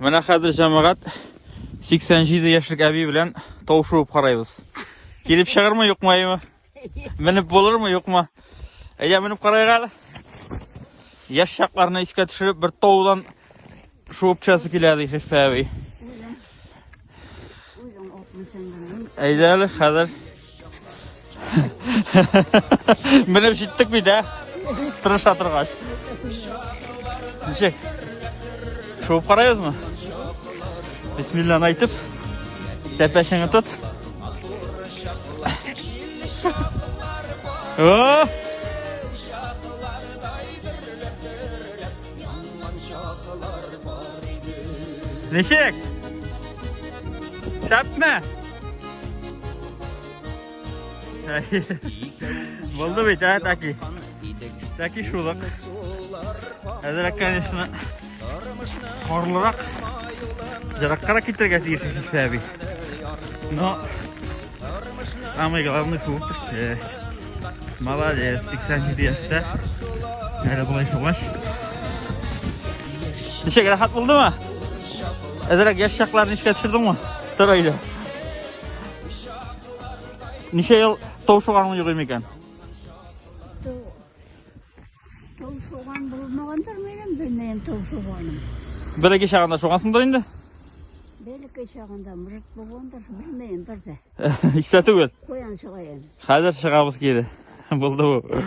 Менә хәзер җәмәгать 87 яшьлек әби белән тау шуып карайбыз. Килеп чыгармы, юкмы, әйме? Менеп булырмы, юкмы? Әйдә менеп карайык әле. Яшь чакларны искә төшереп, бер таудан шуып төшәсе килә ди Хифә әби. Әйдә әле, хәзер. Менеп җиттек бит, ә? Тырыша торгач. Ничек? Шуып карайбызмы? Бисмилланы әйтеп, тәпәшеңне тот. О! Ничек? Шәпме? Булды бит, ә, таки. Таки шулык. Әзрәк, конечно, карлырак, ераккарак китәргә тиеш әби. Но самый главный шуып төште. Молодец, 87 яшьтә. Әле болай шугач. Ничек, рәхәт булдымы? Әзрәк яшь чакларын искә төшердеңме? Тор әйдә. Ничә ел тау шуганың юк микән? Тау шуган булмагандыр минем, белмәем тау шуганым. Бәләкәй чагында шугансыңдыр инде? Бәләкәй чагында мужик булгандыр, белмәем бер дә. Истә түгел. Каян чыгаем? Хәзер чыгабыз кире. Булды бу.